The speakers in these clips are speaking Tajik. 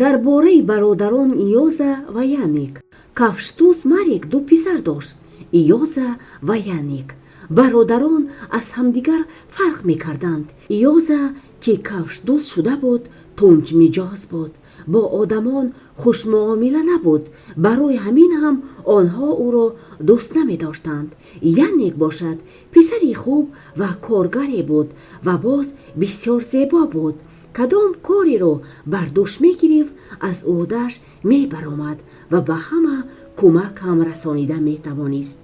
Дар бораи бародарон Иёза ва Янек. Кафшдӯз Марек ду писар дошт: Иёза ва Янек. Бародарон аз ҳамдигар фарқ мекарданд. Иёза, ки кафшдӯз шуда буд, тунҷмиҷоз буд, бо одамон хушмуомила набуд. Барои ҳамин ҳам онҳо ӯро дӯст намедоштанд. Янек бошад, писари хуб ва коргаре буд ва боз бисёр зебо буд. Кадом кореро бар дӯш мегирифт, аз ӯҳдаш мебаромад ва ба ҳама кӯмак ҳам расонида метавонист.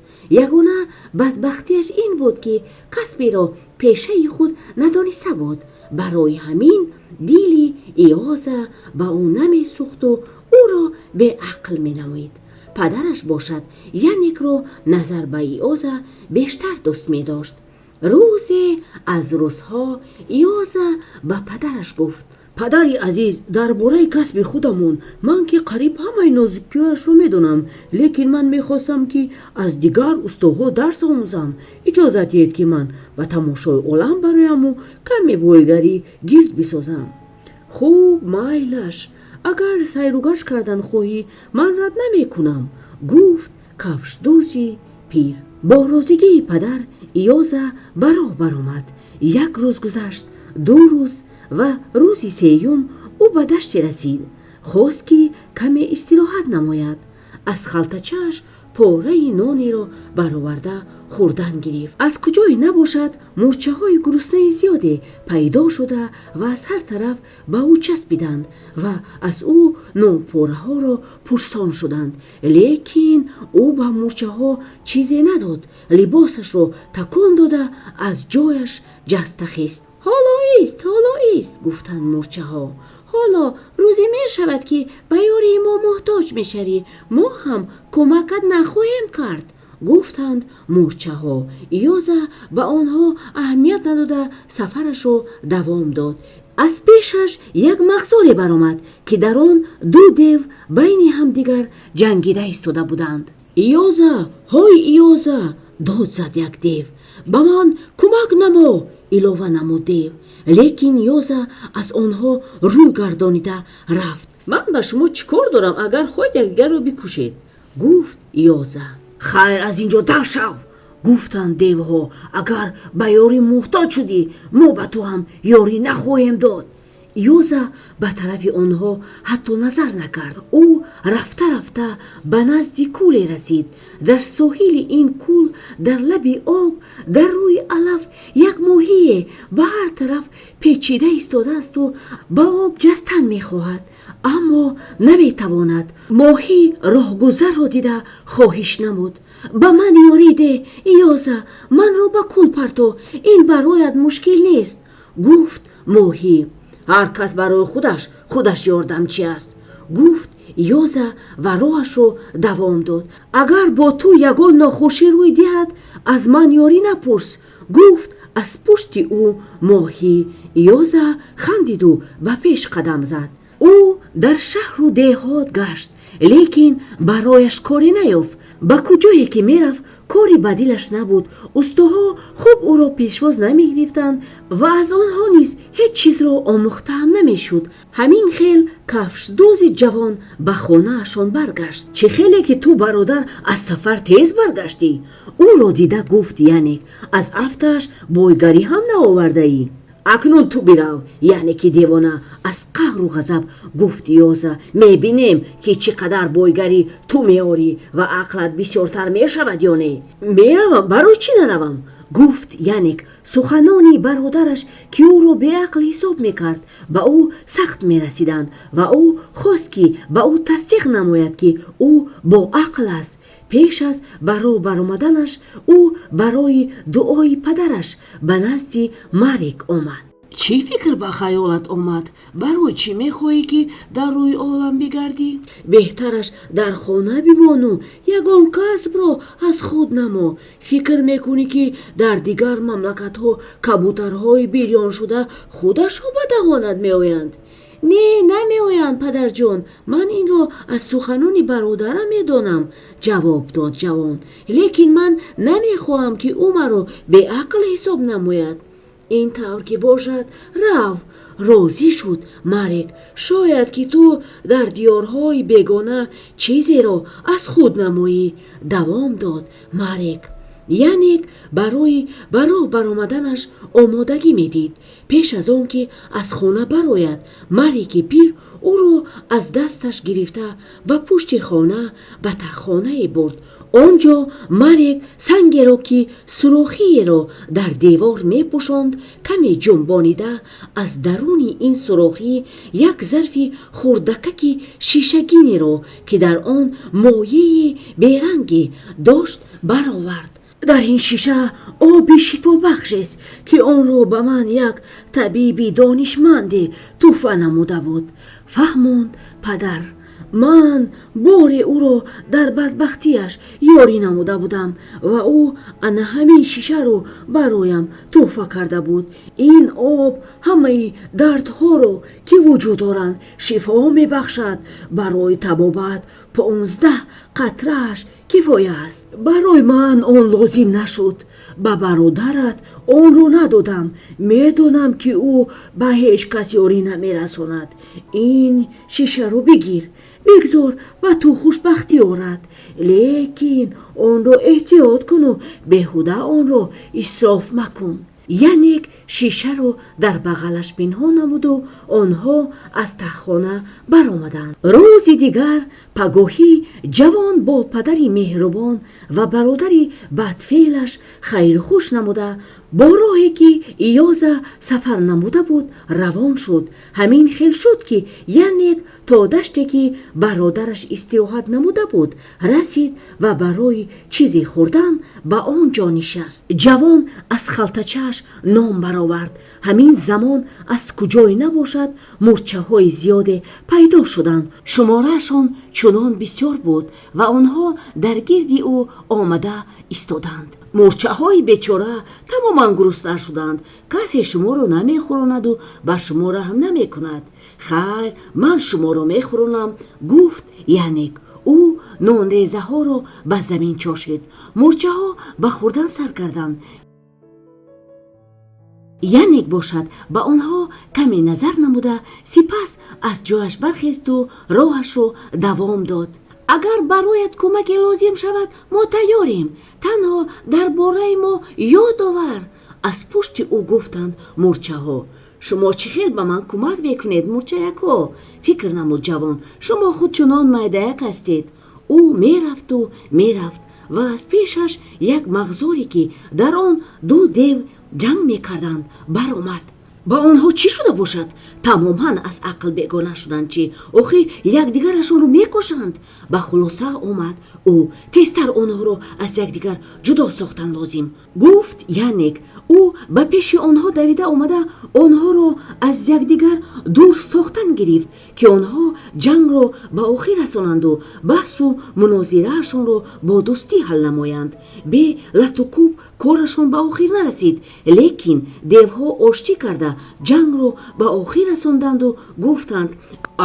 Ягона бадбахтияш ин буд, ки касберо пешаи худ надониста буд. Барои ҳамин дили Иёза ба ӯ намесӯхту ӯро беақл меномид. Падараш бошад, Янекро назар ба Иёза бештар дӯст медошт. Рӯзе аз рӯзҳо Иёза ба падараш гуфт: Падари азиз, дар бораи касби худамон ман ки қариб ҳамаи нозукиҳояшро медонам, лекин ман мехостам, ки аз дигар устоҳо дарс омӯзам. Иҷозат диҳед, ки ман ба тамошои олам барояму каме бойгарӣ гирд бисозам. Хуб, майлаш, агар сайругашт кардан хоҳӣ, ман рад намекунам, гуфт кафшдӯзи пир. Бо розигии падар Иёза ба роҳ баромад. Як рӯз гузашт, 2 рӯз ва рӯзи сеюм ӯ ба даште расид. Хост, ки каме истироҳат намояд. Аз халтачааш пораи нонеро бароварда хӯрдан гирифт. Аз куҷое набошад, мӯрчаҳои гуруснаи зиёде пайдо шуда ва аз ҳар тараф ба ӯ часпиданд ва аз ӯ нонпораҳоро пурсон шуданд. Лекин ӯ ба мӯрчаҳо чизе надод. Либосашро такон дода, аз ҷояш ҷаста хест. Ҳоло ист, ҳоло ист, гуфтанд мӯрчаҳо. Ҳоло рӯзе мешавад, ки ба ёрии мо муҳтоҷ мешавӣ, мо ҳам кӯмакат нахоҳем кард, гуфтанд мӯрчаҳо. Иёза ба онҳо аҳамият надода, сафарашро давом дод. Аз пешаш як мағзоре баромад, ки дар он ду дев байни ҳамдигар ҷангида истода буданд. Иёза, ҳой, Иёза, дод зад як дев. Ба ман кӯмак намо, илова намуд дев. Лекин Иёза аз онҳо рӯй гардонида рафт. Ман ба шумо чӣ кор дорам, агар хоҳед, якдигарро бикушед, гуфт Иёза. Хайр, аз ин ҷо дар шав, гуфтанд девҳо. Агар ба ёрӣ муҳтоҷ шудӣ, мо ба ту ҳам ёрӣ нахоҳем дод. Иёза ба тарафи онҳо ҳатто назар накард. Ӯ рафта рафта ба назди кӯле расид. Дар соҳили ин кӯл, дар лаби об, дар рӯи алаф як моҳие ба ҳар тараф печида истодаасту ба об ҷастан мехоҳад, аммо наметавонад. Моҳӣ роҳгузарро дида, хоҳиш намуд: Ба ман ёрӣ деҳ, Иёза, манро ба кӯл парто, ин барояд мушкил нест, гуфт моҳӣ. Ҳар кас барои худаш худаш ёрдамчи аст, гуфт Иёза ва роҳашро давом дод. Агар бо ту ягон нохушӣ рӯй диҳад, аз ман ёрӣ напурс, гуфт аз пушти ӯ моҳӣ. Иёза хандиду ба пеш қадам зад. Ӯ дар шаҳру деҳот гашт, лекин барояш коре наёфт. Ба куҷое ки мерафт, кори ба дилаш набуд. Устоҳо хуб ӯро пешвоз намегирифтанд ва аз онҳо низ ҳеҷ чизро омӯхтаам намешуд. Ҳамин хел кафшдӯзи ҷавон ба хонаашон баргашт. Чӣ хеле ки ту, бародар, аз сафар тез баргаштӣ, ӯро дида гуфт Янек, аз афташ бойгарӣ ҳам наовардаӣ. Акнун ту бирав, яъне ки девона, аз қаҳру ғазаб гуфт Иёза. Мебинем, ки чӣ қадар бойгарӣ ту меорӣ ва ақлат бисёртар мешавад ё не. Меравам, барои чӣ наравам, гуфт Янек. Суханони бародараш, ки ӯро беақл ҳисоб мекард, ба ӯ сахт мерасиданд ва ӯ хост, ки ба ӯ тасдиқ намояд, ки ӯ боақл аст. Пеш аз ба роҳ баромаданаш ӯ барои дуои падараш ба назди Марек омад. Чӣ фикр ба хаёлат омад? Барои чӣ мехоҳӣ, ки дар рӯи олам бигардӣ? Беҳтараш дар хона бимону ягон касбро аз худ намо. Фикр мекунӣ, ки дар дигар мамлакатҳо кабутарҳои бирёншуда худашон ба даҳонат меоянд? Не, намеоянд, падарҷон, ман инро аз суханони бародарам медонам, ҷавоб дод ҷавон. Лекин ман намехоҳам, ки ӯ маро беақл ҳисоб намояд. Ин тавр ки бошад, рав, розӣ шуд Марек. Шояд ки ту дар диёрҳои бегона чизеро аз худ намоӣ, давом дод Марек. Янек барои ба роҳ баромаданаш омодагӣ медид. Пеш аз он ки аз хона барояд, Мареки пир ӯро аз дасташ гирифта, ба пушти хона, ба таҳхонае бурд. Онҷо Марек сангеро, ки сурохиеро дар девор мепӯшонд, каме ҷунбонида, аз даруни ин сурохӣ як зарфи хурдакаки шишагинеро, ки дар он моеи беранге дошт, баровард. Дар ин шиша оби шифобахш аст, ки онро ба ман як табиби донишманде туҳфа намуда буд, фаҳмонд падар. Ман боре ӯро дар бадбахтиаш ёри намуда будам ва ӯ ана ҳамин шишаро бароям туҳфа карда буд. Ин об ҳамаи дардҳоро, ки вуҷуд доранд, шифо мебахшад. Барои табобат 15 қатрааш кифоя аст. Барои ман он лозим нашуд. Ба бародарат онро надодам. Медонам, ки ӯ ба ҳеҷ кас ёрӣ намерасонад. Ин шишаро бигир, бигзор ба ту хушбахтӣ орад. Лекин онро эҳтиёт куну беҳуда онро исроф макун. Янек шишаро дар бағалаш пинҳон намуду онҳо аз таҳхона баромаданд. Рӯзи дигар пагоҳӣ ҷавон бо падари меҳрубон ва бародари бадфеълаш хайрхуш намуда, бо роҳе ки Иёза сафар намуда буд, равон шуд. Ҳамин хел шуд, ки Янек то даште, ки бародараш истироҳат намуда буд, расид ва барои чизе хӯрдан ба он ҷо нишаст. Ҷавон аз халтачааш нон баровард. Ҳамин замон аз куҷое набошад мӯрчаҳои зиёде пайдо шуданд. Шумораашон чунон бисёр буд ва онҳо дар гирди ӯ омада истоданд. Мӯрчаҳои бечора тамоман гурусна шуданд. Касе шуморо намехӯронаду ба шумо раҳм намекунад. Хайр, ман шуморо мехӯронам, гуфт Янек. Ӯ нонрезаҳоро ба замин чошид. Мӯрчаҳо ба хӯрдан сар карданд. Янек бошад, ба онҳо каме назар намуда, сипас аз ҷояш бархесту роҳашро давом дод. Агар бароят кӯмаке лозим шавад, мо тайёрем. Танҳо дар бораи мо ёд овар, аз пушти ӯ гуфтанд мӯрчаҳо. Шумо чӣ хел ба ман кӯмак мекунед, мӯрчаякҳо? Фикр намуд ҷавон. Шумо худ чунон майдаяк ҳастед. Ӯ мерафту мерафт ва аз пешаш як мағзоре, ки дар он ду дев ҷанг мекарданд, баромад. Ба онҳо чӣ шуда бошад? Тамоман аз ақл бегона шуданд чӣ? Охир якдигарашонро мекушанд, ба хулоса омад ӯ. Тезтар онҳоро аз якдигар ҷудо сохтан лозим, гуфт Янек. Ӯ ба пеши онҳо давида омада, онҳоро аз якдигар дур сохтан гирифт, ки онҳо ҷангро ба охир расонанду баҳсу мунозираашонро бо дӯстӣ ҳал намоянд. Бе латукӯб корашон ба охир нарасид, лекин девҳо оштӣ карда, ҷангро ба охир расонданду гуфтанд: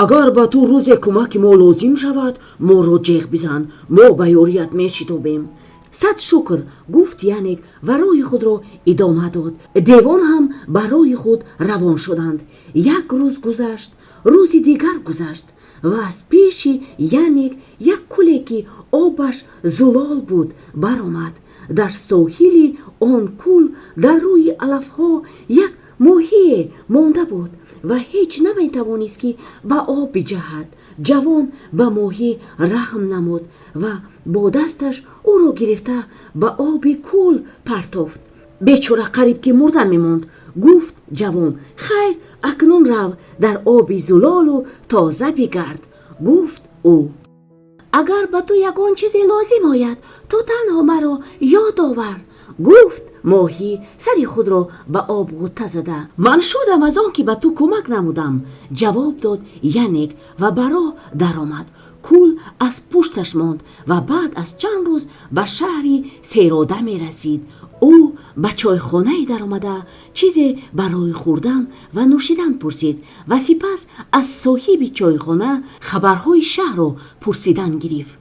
агар ба ту рӯзе кӯмаки мо лозим шавад, моро ҷеғ бизан, мо ба ёрият мешитобем. Сад шукр, гуфт Янек ва роҳи худро идома дод. Девон ҳам ба роҳи худ равон шуданд. Як рӯз гузашт, рӯзи дигар гузашт ва аз пеши Янек як кӯле, ки обаш зулол буд, баромад. Дар соҳили он кӯл дар рӯи алафҳо як моҳие монда буд ва ҳеҷ наметавонист, ки ба об биҷаҳад. Ҷавон ба моҳӣ раҳм намуд ва бо дасташ ӯро гирифта ба оби кӯл партофт. Бечора қариб ки мурда мемонд, гуфт ҷавон. Хайр, акнун рав, дар оби зулолу тоза бигард, гуфт ӯ. Агар ба ту ягон чизе лозим ояд, ту танҳо маро ёд овар, гуфт моҳӣ сари худро ба об ғӯта зада. Ман шодам аз он, ки ба ту кӯмак намудам, ҷавоб дод Янек ва ба роҳ даромад. Кӯл аз пушташ монд ва баъд аз чанд рӯз ба шаҳри серода мерасид. Ӯ ба чойхонае даромада, чизе барои хӯрдан ва нӯшидан пурсид ва сипас аз соҳиби чойхона хабарҳои шаҳрро пурсидан гирифт.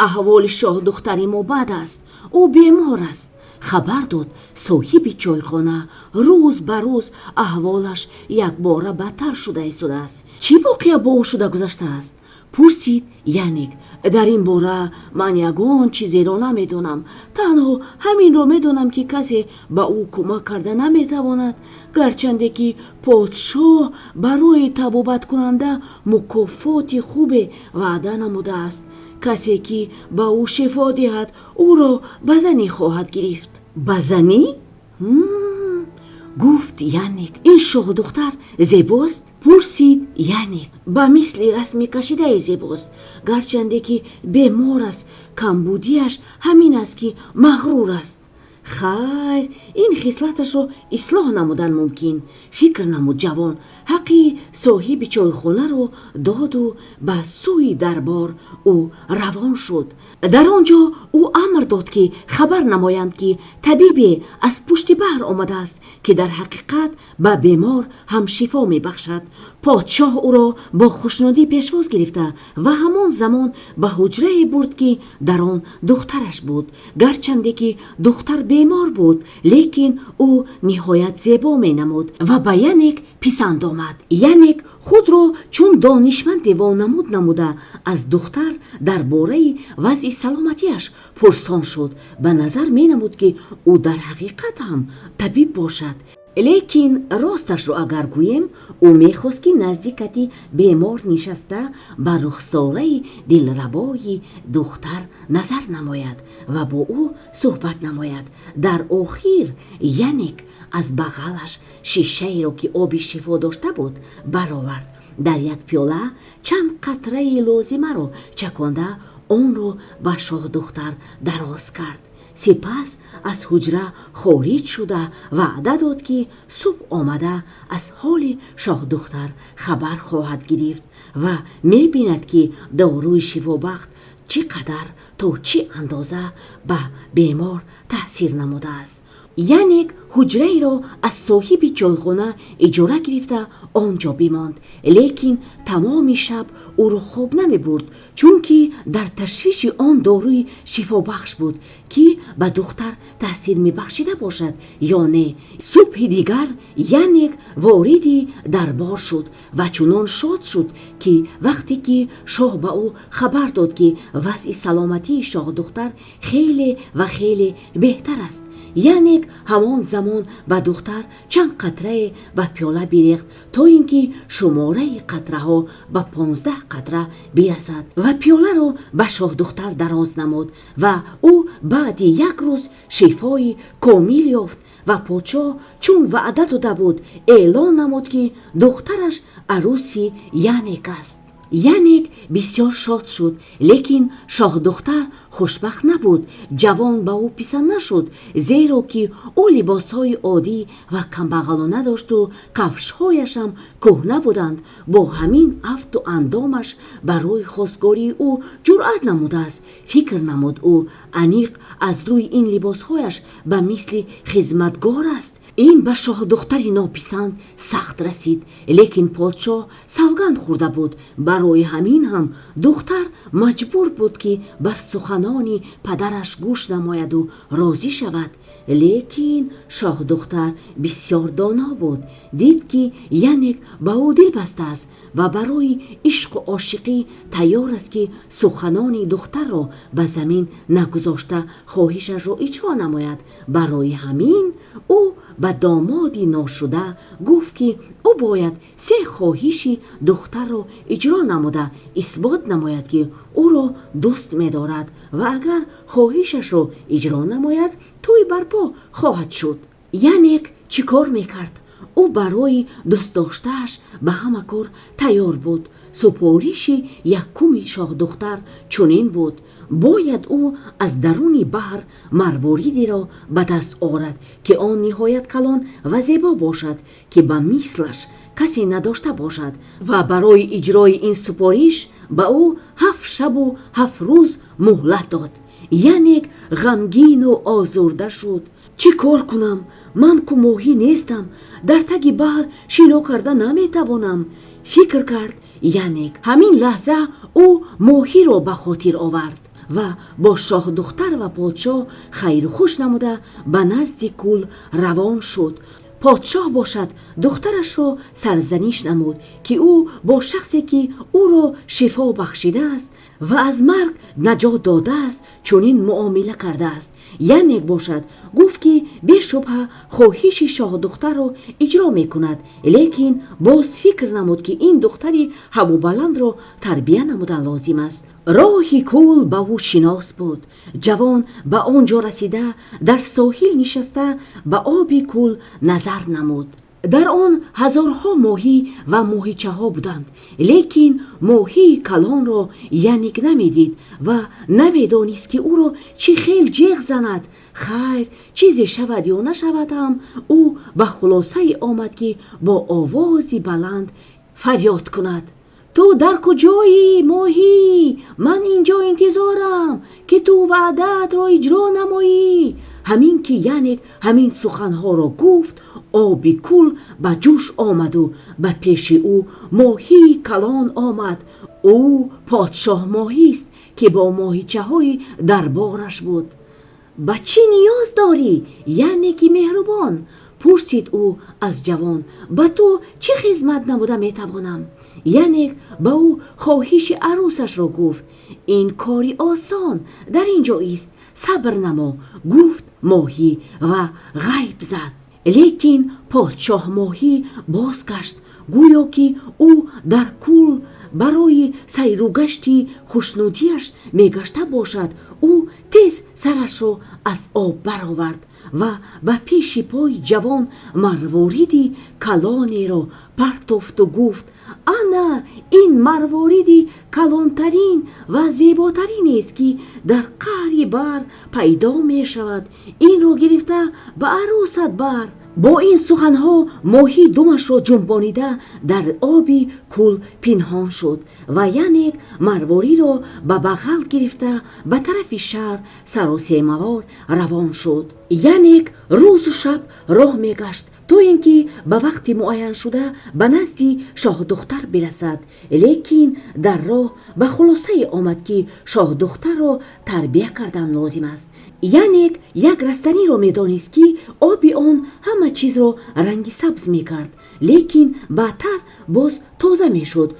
Аҳволи шоҳдухтари мо бад аст. Ӯ бемор аст. Хабар дод соҳиби чойхона. Рӯз ба рӯз аҳволаш якбора бадтар шуда истодааст. Чӣ воқеа бо ӯ шуда гузаштааст? Пурсид Яник. Дар ин бора ман ягон чизеро намедонам. Танҳо ҳаминро медонам, ки касе ба ӯ кӯмак карда наметавонад. Гарчанде ки подшоҳ барои табобаткунанда мукофоти хубе ваъда намудааст. Касе ки ба ӯ шифо диҳад, ӯро ба занӣ хоҳад гирифт. Ба занӣ? Гуфт Яник. Ин шоҳдухтар зебост? Пурсид Яник. Ба мисли расми кашидаи зебост. Гарчанде ки бемор аст, камбудияш ҳамин аст, ки мағрур аст. Хайр, ин хислаташро ислоҳ намудан мумкин, фикр намуд ҷавон. Ҳаққи соҳиби чойхонаро доду ба сӯи дарбор ӯ равон шуд. Дар он ҷо ӯ амр дод, ки хабар намоянд, ки табибе аз пушти баҳр омадааст, ки дар ҳақиқат ба бемор ҳам шифо мебахшад. Подшоҳ ӯро бо хушнудӣ пешвоз гирифта ва ҳамон замон ба ҳуҷрае бурд, ки дар он духтараш буд. Гарчанде ки духтар бемор буд, лекин ӯ ниҳоят зебо менамуд ва ба Янек писанд омад. Янек худро чун донишманде вонамуд намуда, аз духтар дар бораи вазъи саломатиаш пурсон шуд. Ба назар менамуд, ки ӯ дар ҳақиқат ҳам табиб бошад. Лекин росташро агар гӯем, ӯ мехост, ки назди кати бемор нишаста, ба рухсораи дилрабои духтар назар намояд ва бо ӯ суҳбат намояд. Дар охир Янек аз бағалаш шишаеро, ки оби шифо дошта буд, баровард. Дар як пиёла чанд қатраи лозимаро чаконда, онро ба шоҳдухтар дароз кард. Сипас аз ҳуҷра хориҷ шуда, ваъда дод, ки субҳ омада аз ҳоли шоҳдухтар хабар хоҳад гирифт ва мебинад, ки доруи шифобахш чӣ қадар, то чӣ андоза ба бемор таъсир намудааст. Янек ҳуҷраеро аз соҳиби чойхона иҷора гирифта, он ҷо бимонд. Лекин тамоми шаб ӯро хоб намебурд, чунки дар ташвиши он доруи шифобахш буд, ки ба духтар таъсир мебахшида бошад ё не. Субҳи дигар Янек вориди дарбор шуд ва чунон шод шуд, ки вақте ки шоҳ ба ӯ хабар дод, ки вазъи саломатии шоҳдухтар хеле ва хеле беҳтар аст. Янек ҳамон замон ба духтар чанд қатрае ба пиёла бирехт, то ин ки шумораи қатраҳо ба 15 қатра бирасад, ва пиёларо ба шоҳдухтар дароз намуд, ва ӯ баъди як рӯз шифои комил ёфт. Ва подшоҳ, чун ваъда дода буд, эълон намуд, ки духтараш аруси Янек аст. Янек бисёр шод шуд, лекин шоҳдухтар хушбахт набуд. Ҷавон ба ӯ писанд нашуд, зеро ки ӯ либосҳои оддӣ ва камбағалона дошту кафшҳояшам кӯҳна буданд. Бо ҳамин афту андомаш барои хостгории ӯ ҷуръат намудааст, фикр намуд ӯ. Аниқ аз рӯи ин либосҳояш ба мисли хизматгор аст. Ин ба шоҳдухтари нописанд сахт расид, лекин подшоҳ савганд хӯрда буд. Барои ҳамин ҳам духтар маҷбур буд, ки бар суханони падараш гӯш намояду розӣ шавад. Лекин шоҳдухтар бисёр доно буд. Дид, ки Янек ба ӯ дил бастааст ва барои ишқу ошиқӣ тайёр аст, ки суханони духтарро ба замин нагузошта, хоҳишашро иҷро намояд. Барои ҳамин ӯ ба домоди ношуда гуфт, ки ӯ бояд се хоҳиши духтарро иҷро намуда, исбот намояд, ки ӯро дӯст медорад, ва агар хоҳишашро иҷро намояд, тӯй барпо хоҳад шуд. Янек чӣ кор мекард? Ӯ барои дӯстдоштааш ба ҳама кор тайёр буд. Супориши якуми шоҳдухтар чунин буд: бояд ӯ аз даруни баҳр марворидеро ба даст орад, ки он ниҳоят калон ва зебо бошад, ки ба мислаш касе надошта бошад, ва барои иҷрои ин супориш ба ӯ 7 шабу 7 рӯз муҳлат дод. Янек ғамгину озурда шуд. Чӣ кор кунам? Ман ку моҳӣ нестам, дар таги баҳр шино карда наметавонам, фикр кард Янек. Ҳамин лаҳза ӯ моҳиро ба хотир овард. ва бо шоҳдухтар ва подшоҳ хайру хуш намуда, ба назди кӯл равон шуд. Подшоҳ бошад, духтарашро сарзаниш намуд, ки ӯ бо шахсе, ки ӯро шифо бахшидааст ва аз марг наҷот додааст, чунин муомила кардааст. Янек бошад, гуфт, ки бешубҳа хоҳиши шоҳдухтарро иҷро мекунад, лекин боз фикр намуд, ки ин духтари ҳавобаландро тарбия намудан лозим аст. Роҳи кӯл ба ӯ шинос буд. Ҷавон ба он ҷо расида, дар соҳил нишаста, ба оби кӯл назар намуд. Дар он ҳазорҳо моҳӣ ва моҳичаҳо буданд, лекин моҳии калонро Яник намедид ва намедонист, ки ӯро чӣ хел ҷеғ занад. Хайр, чизе шавад ё нашавад ҳам, ӯ ба хулосае омад, ки бо овози баланд фарёд кунад: «Ту дар куҷоӣ, моҳӣ? Ман инҷо интизорам, ки ту ваъдаатро иҷро намоӣ». Ҳамин ки Янек ҳамин суханҳоро гуфт, оби кӯл ба ҷӯш омаду ба пеши ӯ моҳии калон омад. Ӯ подшоҳмоҳист, ки бо моҳичаҳои дарбораш буд. «Ба чӣ ниёз дорӣ, Янеки меҳрубон?» пурсид ӯ аз ҷавон. «Ба ту чӣ хизмат намуда метавонам?» Янек ба ӯ хоҳиши арӯсашро гуфт. «Ин кори осон дар ин ҷо ист, сабр намо», гуфт моҳӣ ва ғайб зад. Лекин подшоҳмоҳӣ бозгашт, гӯё ки ӯ дар кӯл барои сайругашти хушнудияш мегашта бошад. Ӯ тез сарашро аз об баровард ва ба пеши пои ҷавон марвориди калонеро партофту гуфт: «Ана ин марвориди калонтарин ва зеботаринест, ки дар қаъри баҳр пайдо мешавад. Инро гирифта, ба арӯсат бар». Бо ин суханҳо моҳӣ думашро ҷунбонида, дар оби кӯл пинҳон шуд ва Янек марвориро ба бағал гирифта, ба тарафи шаҳр саросемавор равон шуд. Янек рӯзу шаб роҳ мегашт, то ин ки ба вақти муайяншуда ба назди шоҳдухтар бирасад. Лекин дар роҳ ба хулосае омад, ки шоҳдухтарро тарбия кардан лозим аст. Янек як растаниро медонист, ки оби он ҳама чизро ранги сабз мекард, лекин баъдтар боз тоза мешуд.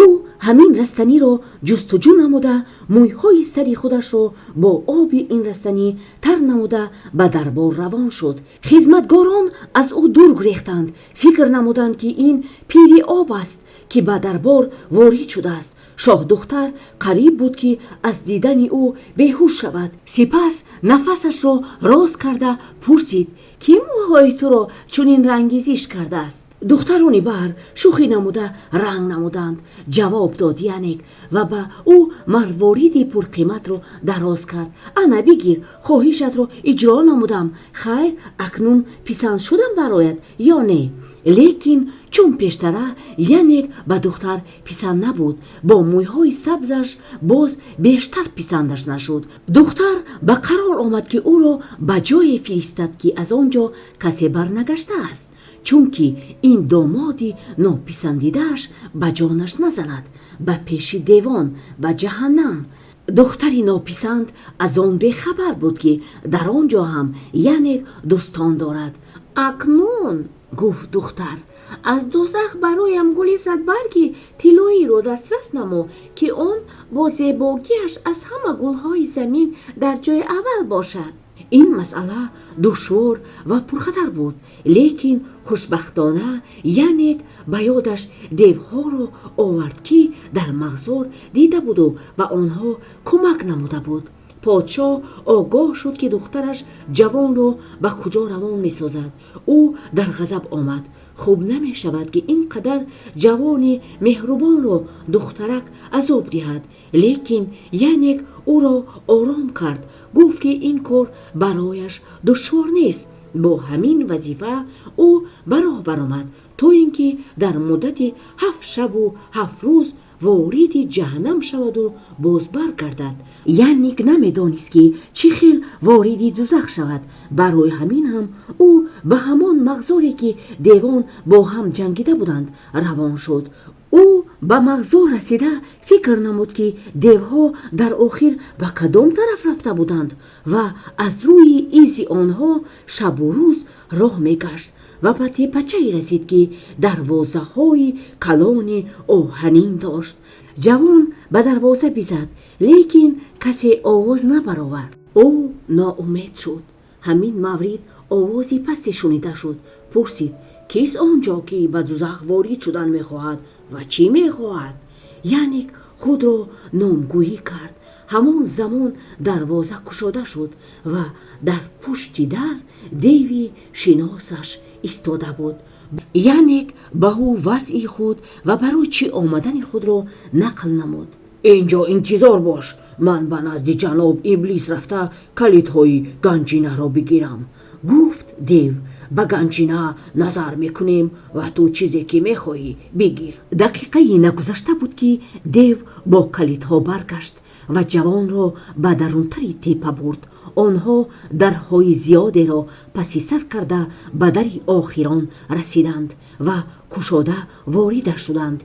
Ӯ ҳамин растаниро ҷустуҷӯ намуда, мӯйҳои сари худашро бо оби ин растанӣ тар намуда, ба дарбор равон шуд. Хизматгорон аз ӯ дур гурехтанд. Фикр намуданд, ки ин пири об аст, ки ба дарбор ворид шудааст. Шоҳдухтар қариб буд, ки аз дидани ӯ беҳуш шавад. Сипас нафасашро рост карда пурсид: «Кӣ мӯйҳои туро чунин ранги зишт кардааст?» «Духтарони баҳр шӯхӣ намуда ранг намуданд», ҷавоб дод Янек ва ба ӯ марвориди пурқиматро дароз кард. «Ана бигир, хоҳишатро иҷро намудам. Хайр, акнун писанд шудам бароят ё не?» Лекин чун пештара Янек ба духтар писанд набуд, бо мӯйҳои сабзаш боз бештар писандаш нашуд. Духтар ба қарор омад, ки ӯро ба ҷое фиристад, ки аз он ҷо касе барнагаштааст, чунки ин домоди нописандидааш ба ҷонаш назанад, ба пеши девон, ба ҷаҳаннам. Духтари нописанд аз он бехабар буд, ки дар он ҷо ҳам Янек дӯстон дорад. «Акнун, гуфт духтар, аз дузах бароям гули садбарги тиллоиро дастрас намо, ки он бо зебогиаш аз ҳама гулҳои замин дар ҷои аввал бошад». Ин масъала душвор ва пурхатар буд, лекин хушбахтона Янек ба ёдаш девҳоро овард, ки дар мағзор дида буду ба онҳо кӯмак намуда буд. Подшоҳ огоҳ шуд, ки духтараш ҷавонро ба куҷо равон месозад. Ӯ дар ғазаб омад. Хуб намешавад, ки ин қадар ҷавони меҳрубонро духтарак азоб диҳад. Лекин Янек ӯро ором кард, гуфт, ки ин кор барояш душвор нест. Бо ҳамин вазифа ӯ ба роҳ баромад, то ин ки дар муддати 7 шабу 7 рӯз вориди ҷаҳаннам шаваду боз баргардад. Янник намедонист, ки чӣ хел вориди дузах шавад. Барои ҳамин ҳам ӯ ба ҳамон мағзоре, ки девон бо ҳам ҷангида буданд, равон шуд. Ӯ ба мағзор расида фикр намуд, ки девҳо дар охир ба кадом тараф рафта буданд ва аз рӯи изи онҳо шабу рӯз роҳ мегашт ва ба тепачае расид, ки дарвозаҳои калони оҳанин дошт. Ҷавон ба дарвоза бизад, лекин касе овоз набаровард. Ӯ ноумед шуд. Ҳамин маврид овози пасте шунида шуд. Пурсид: "Кист он ҷо, ки ба дузах ворид шудан мехоҳад ва чӣ мехоҳад?" Яъне худро номгӯӣ кард. Ҳамон замон дарвоза кушода шуд ва дар пушти дар деви шиносаш истода буд. Янек ба ӯ вазъи худ ва барои чӣ омадани худро нақл намуд. "Ин ҷо интизор бош, ман ба назди ҷаноб Иблис рафта, калидҳои ганҷинаро бигирам", гуфт дев. "Ба ганҷина назар мекунем ва ту чизе ки мехоҳӣ бигир". Дақиқае нагузашта буд, ки дев бо калидҳо баргашт ва ҷавонро ба дарунтари тепа бурд. Онҳо дарҳои зиёдеро паси сар карда, ба дари охирон расиданд ва кушода ворид шуданд.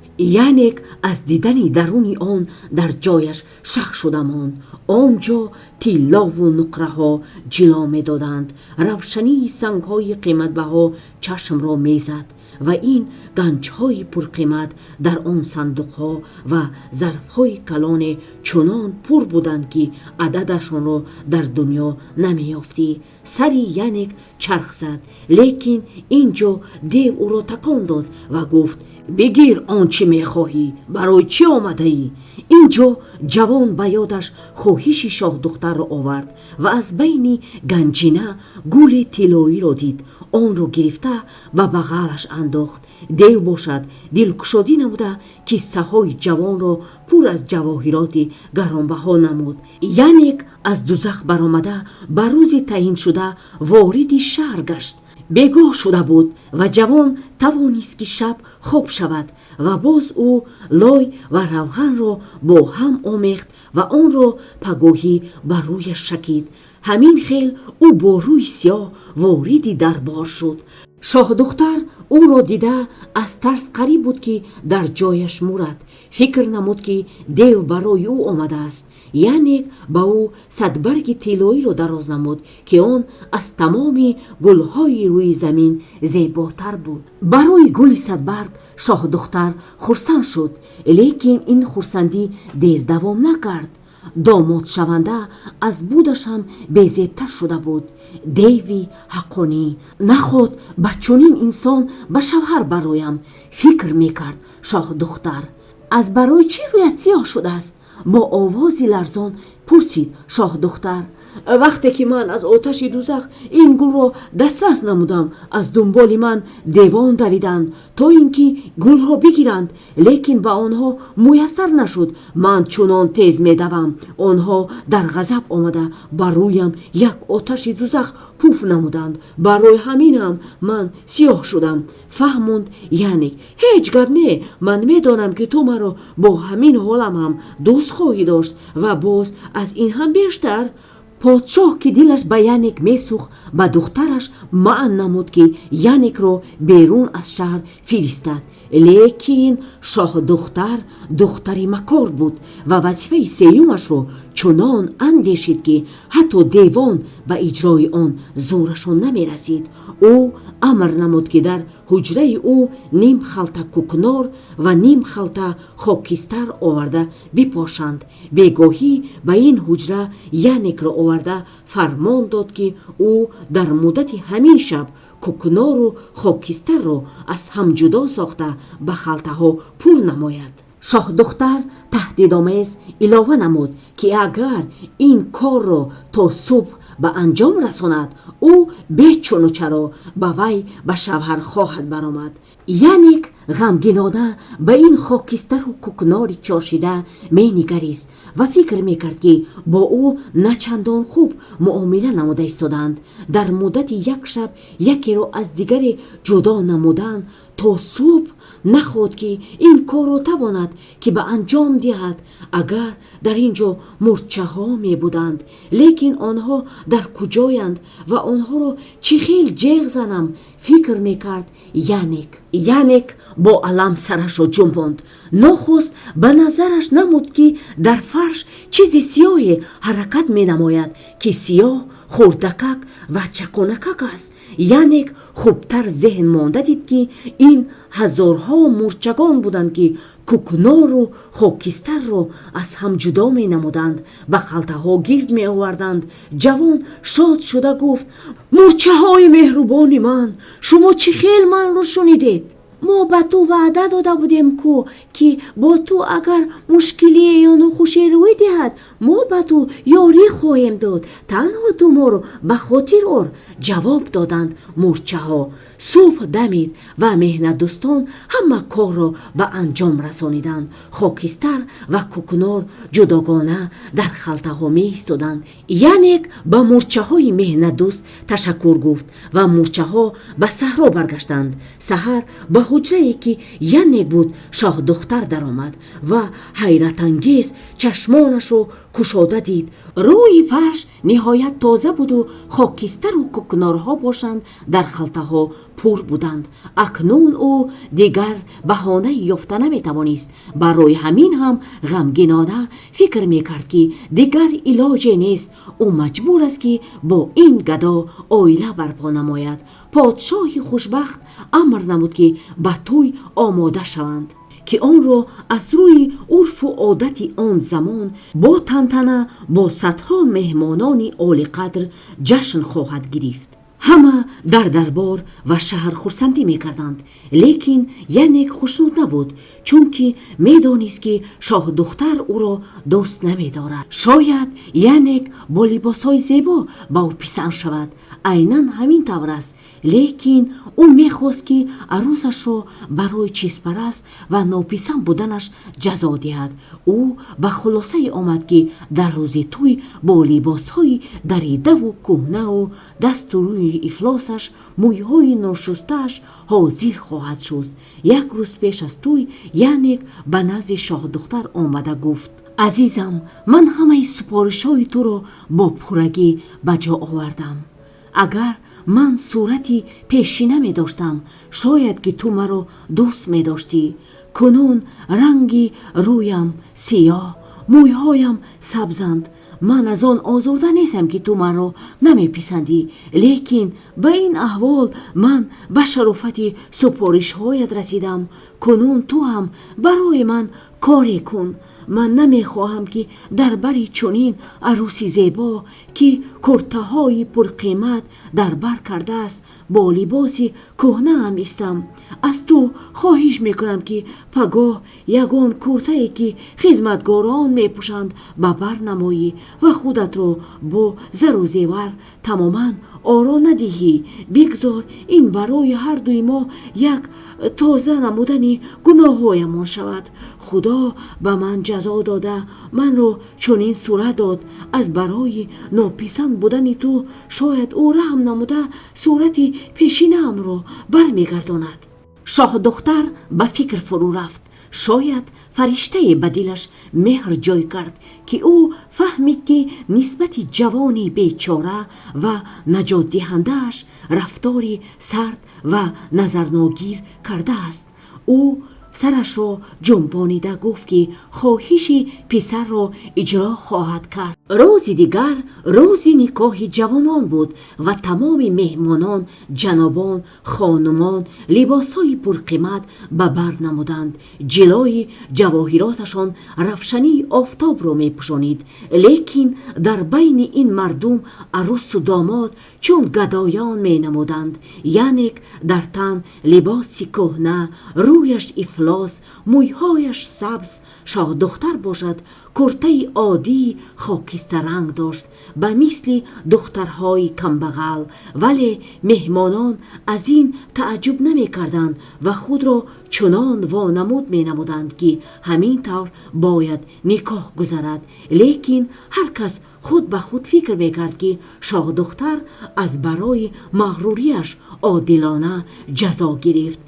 Янек аз дидани даруни он дар ҷояш шах шуда монд. Он ҷо тиллову нуқраҳо ҷило медоданд. Равшании сангҳои қиматбаҳо чашмро мезад ва ин ганҷҳои пурқимат дар он сандуқҳо ва зарфҳои калоне чунон пур буданд, ки ададашонро дар дунё намеёфтӣ. Сари Янек чарх зад, лекин ин ҷо дев ӯро такон дод ва гуфт: "Бигир он чӣ мехоҳӣ, барои чӣ омадаӣ?" Ин ҷо ҷавон ба ёдаш хоҳиши шоҳдухтарро овард ва аз байни ганҷина гули тиллоиро дид. Онро гирифта ба бағалаш андохт. Дев бошад, дилкушодӣ намуда, киссаҳои ҷавонро пур аз ҷавоҳироти гаронбаҳо намуд. Янек аз дузах баромада, ба рӯзи таъиншуда вориди шаҳр гашт. Бегоҳ шуда буд ва ҷавон тавонист, ки шаб хоб шавад. Ва боз ӯ лой ва равғанро бо ҳам омехт ва онро пагоҳӣ ба рӯяш шакид. Ҳамин хел ӯ бо рӯи сиёҳ вориди дарбор шуд. Шоҳдухтар ӯро дида, аз тарс қариб буд, ки дар ҷояш мурад. Фикр намуд, ки дев барои ӯ омадааст. Яъне ба ӯ садбарги тиллоиро дароз намуд, ки он аз тамоми гулҳои рӯи замин зеботар буд. Барои гули садбарг шоҳдухтар хурсанд шуд, лекин ин хурсандӣ дер давом накард. Домодшаванда аз будаш ҳам безебтар шуда буд. Деви ҳаққонӣ наход ба чунин инсон ба шавҳар бароям, фикр мекард шоҳдухтар. "Аз барои чӣ рӯят сиёҳ шудааст?" бо овози ларзон пурсид шоҳдухтар. "Вақте ки ман аз оташи дузах ин гулро дастрас намудам, аз дунболи ман девон давиданд, то ин ки гулро бигиранд, лекин ба онҳо муяссар нашуд. Ман чунон тез медавам, онҳо дар ғазаб омада, ба рӯям як оташи дузах пуф намуданд. Барои ҳамин ҳам ман сиёҳ шудам", фаҳмонд Янек. "Ҳеҷ гап не, ман медонам, ки ту маро бо ҳамин ҳолам ҳам дӯст хоҳӣ дошт ва боз аз ин ҳам бештар". Подшоҳ, ки дилаш ба Янек месӯхт, ба духтараш маън намуд, ки Янекро берун аз шаҳр фиристад. Лекин шоҳдухтар духтари макор буд ва вазифаи сеюмашро чунон андешид, ки ҳатто девон ба иҷрои он зӯрашон намерасид. Ӯ амр намуд, ки дар ҳуҷраи ӯ ним халта кӯкнор ва ним халта хокистар оварда бипошанд. Бегоҳӣ ба ин ҳуҷра Янекро оварда фармон дод, ки ӯ дар муддати ҳамин шаб кӯкнору хокистарро аз ҳам ҷудо сохта, ба халтаҳо пур намояд. Шоҳдухтар таҳдидомез илова намуд, ки агар ин корро то субҳ ба анҷом расонад, ӯ бечуну чаро ба вай ба шавҳар хоҳад баромад. Янек ғамгинона ба ин хокистару кӯкнори чошида менигарист ва фикр мекард, ки бо ӯ начандон хуб муомила намуда истодаанд. Дар муддати як шаб якеро аз дигаре ҷудо намудан то субҳ, наход ки ин корро тавонад, ки ба анҷом диҳад. Агар дар ин ҷо мурчаҳо мебуданд, лекин онҳо дар куҷоянд ва онҳоро чӣ хел ҷеғ занам, фикр мекард Янек. Янек бо алам сарашро ҷунбонд. Нохост ба назараш намуд, ки дар фарш чизи сиёҳе ҳаракат менамояд, ки сиёҳ, хурдакак ва чаққонакак аст. Янек хубтар зеҳн монда дид, ки ин ҳазорҳо мӯрчагон буданд, ки кӯкнору хокистарро аз ҳам ҷудо менамуданд, ба халтаҳо гирд меоварданд. Ҷавон шод шуда гуфт: «Мӯрчаҳои меҳрубони ман, шумо чӣ хел манро шунидед?» «Мо ба ту ваъда дода будем ку, ки бо ту агар мушкилие ё нохушие рӯй диҳад, мо ба ту ёрӣ хоҳем дод. Танҳо ту моро ба хотир ор», ҷавоб доданд мӯрчаҳо. Субҳ дамид ва меҳнатдӯстон ҳама корро ба анҷом расониданд. Хокистар ва кӯкнор ҷудогона дар халтаҳо меистоданд. Янек ба мӯрчаҳои меҳнатдӯст ташаккур гуфт ва мӯрчаҳо ба саҳро баргаштанд. Саҳар ба ҳуҷрае, ки Янек буд, шоҳдухтар даромад ва ҳайратангез чашмонашро кушода дид. Рӯи фарш ниҳоят тоза буду хокистару кӯкнорҳо бошанд, дар халтаҳо пур буданд. Акнун ӯ дигар баҳонае ёфта наметавонист. Барои ҳамин ҳам ғамгинона фикр мекард, ки дигар илоҷе нест, ӯ маҷбур аст, ки бо ин гадо оила барпо намояд. Подшоҳи хушбахт амр намуд, ки ба тӯй омода шаванд, ки онро аз рӯи урфу одати он замон бо тантана, бо садҳо меҳмонони олиқадр ҷашн хоҳад гирифт. Ҳама дар дарбор ва шаҳр хурсандӣ мекарданд, лекин Янек хушнуд набуд, чунки медонист, ки шоҳдухтар ӯро дӯст намедорад. Шояд Янек бо либосҳои зебо ба ӯ писанд шавад. Айнан ҳамин тавр аст, лекин ӯ мехост, ки арӯсашро барои чизпараст ва нописанд буданаш ҷазо диҳад. Ӯ ба хулосае омад, ки дар рӯзи тӯй бо либосҳои даридаву кӯҳнау дасту рӯи ифлосаш, мӯйҳои ношустааш ҳозир хоҳад шуд. Як рӯз пеш аз тӯй Янек ба назди шоҳдухтар омада гуфт: «Азизам, ман ҳамаи супоришҳои туро бо пуррагӣ ба ҷо овардам. Агар ман сурати пешина медоштам, шояд ки ту маро дӯст медоштӣ. Кунун ранги рӯям сиёҳ, мӯйҳоям сабзанд. Ман аз он озурда нестам, ки ту маро намеписандӣ, лекин ба ин аҳвол ман ба шарофати супоришҳоят расидам. Кунун ту ҳам барои ман коре кун. Ман намехоҳам, ки дар бари чунин аруси зебо, ки куртаҳои пурқимат дар бар кардааст, бо либоси кӯҳнаам истам. Аз ту хоҳиш мекунам, ки пагоҳ ягон куртае, ки хизматгорон мепӯшанд, ба бар намоӣ ва худатро бо зару зевар тамоман оро надиҳӣ. Бигзор ин барои ҳардуи мо як тоза намудани гуноҳҳоямон шавад. Худо ба ман ҷазо дода, манро чунин сурат дод аз барои нописанд будани ту. Шояд ӯ раҳм намуда, сурати пешинаамро бармегардонад». Шоҳдухтар ба фикр фурӯ рафт. Шояд фариштае ба дилаш меҳр ҷой кард, ки ӯ фаҳмид, ки нисбати ҷавони бечора ва наҷотдиҳандааш рафтори сард ва назарногир кардааст. Ӯ сарашро ҷунбонида гуфт, ки хоҳиши писарро иҷро хоҳад кард. Рӯзи дигар рӯзи никоҳи ҷавонон буд ва тамоми меҳмонон, ҷанобон, хонумон либосҳои пурқимат ба бар намуданд. Ҷилои ҷавоҳироташон равшании офтобро мепӯшонид. Лекин дар байни ин мардум арӯсу домод чун гадоён менамуданд. Янек дар тан либоси кӯҳна, рӯяш ифлос, мӯйҳояш сабз. Шоҳдухтар бошад, куртаи оддии хокистаранг дошт, ба мисли духтарҳои камбағал. Вале меҳмонон аз ин тааҷҷуб намекарданд ва худро чунон вонамуд менамуданд, ки ҳамин тавр бояд никоҳ гузарад. Лекин ҳар кас худ ба худ фикр мекард, ки шоҳдухтар аз барои мағрурияш одилона ҷазо гирифт.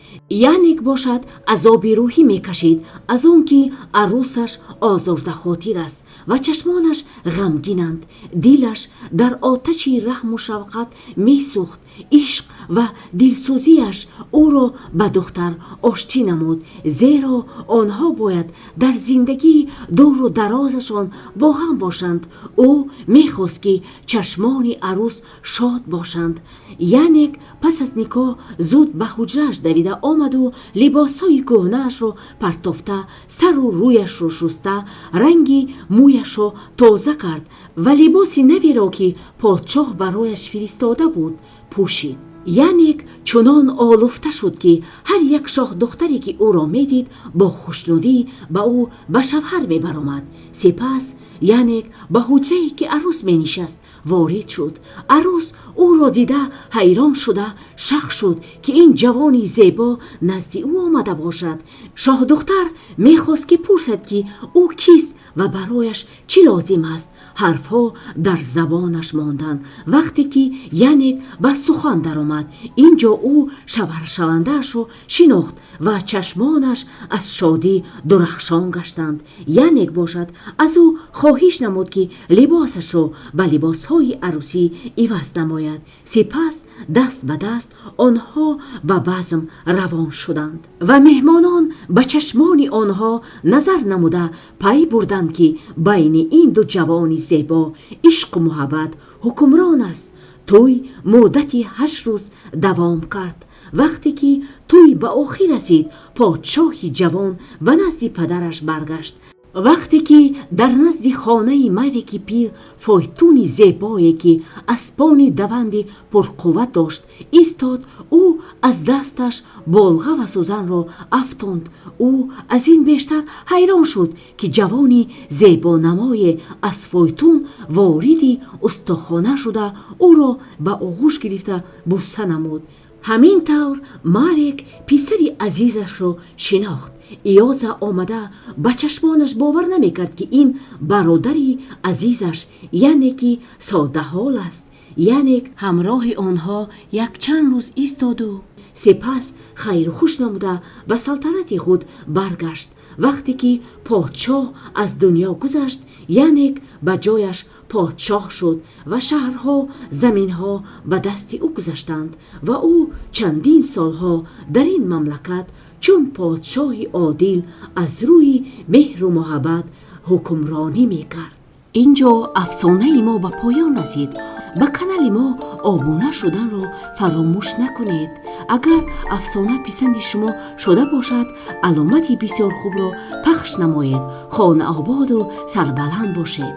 Янек бошад, азоби рӯҳӣ мекашид аз он, ки арӯсаш озурдахотир аст ва чашмонаш ғамгинанд. Дилаш дар оташи раҳму шафқат месӯхт. Ишқ ва дилсӯзияш ӯро ба духтар оштӣ Арӯсӣ намуд, зеро онҳо бояд дар зиндагии дуру дарозашон бо ҳам бошанд. Ӯ мехост, ки чашмони арӯс шод бошанд. Янек пас аз никоҳ зуд ба ҳуҷраш давида омаду либосҳои кӯҳнаашро партофта, сару рӯяшро шуста, ранги мӯяшро тоза кард ва либоси наверо, ки подшоҳ барояш фиристода буд, пӯшид. Янек чунон олуфта шуд, ки ҳар як шоҳдухтаре, ки ӯро медид, бо хушнудӣ ба ӯ ба шавҳар мебаромад. Сипас Янек ба ҳуҷрае, ки арӯс менишаст, ворид шуд. Арӯс ӯро дида, ҳайрон шуда, шах шуд, ки ин ҷавони зебо назди ӯ омада бошад. Шоҳдухтар мехост, ки пурсад, ки ӯ кист ва барояш чӣ лозим аст. Ҳарфҳо дар забонаш монданд. Вақте ки Янек ба сухан даромад, ин ҷо ӯ шавҳаршавандаашро шинохт ва чашмонаш аз шодӣ дурахшон гаштанд. Янек бошад, аз ӯ хоҳиш намуд, ки либосашро ба либосҳои арӯсӣ иваз намояд. Сипас даст ба даст онҳо ба базм равон шуданд ва меҳмонон ба чашмони онҳо назар намуда пай бурданд, ки байни ин ду ҷавони зебо ишқу муҳаббат ҳукмрон аст. Тӯй муддати 8 рӯз давом кард. Вақте ки тӯй ба охир расид, подшоҳи ҷавон ба назди падараш баргашт. Вақте ки дар назди хонаи Мареки пир фойтуни зебое, ки аспони даванди пурқувват дошт, истод, ӯ аз дасташ болға ва сӯзанро афтонд. Ӯ аз ин бештар ҳайрон шуд, ки ҷавони зебонамое аз фойтун вориди устохона шуда, ӯро ба оғӯш гирифта буса намуд. Ҳамин тавр Марек писари азизашро шинохт. Иёза омада ба чашмонаш бовар намекард, ки ин бародари азизаш, яъне ки содаҳол аст. Янек ҳамроҳи онҳо якчанд рӯз истоду сипас хайру хуш намуда, ба салтанати худ баргашт. Вақте ки подшоҳ аз дунё гузашт, Янек ба ҷояш подшоҳ шуд ва шаҳрҳо, заминҳо ба дасти ӯ гузаштанд ва ӯ чандин солҳо дар ин мамлакат чун подшоҳи одил аз рӯи меҳру муҳаббат ҳукмронӣ мекард. Ин ҷо афсонаи мо ба поён расид. Ба канали мо обуна шуданро фаромӯш накунед. Агар афсона писанди шумо шуда бошад, аломати бисёр хубро пахш намоед. Хонаободу сарбаланд бошед.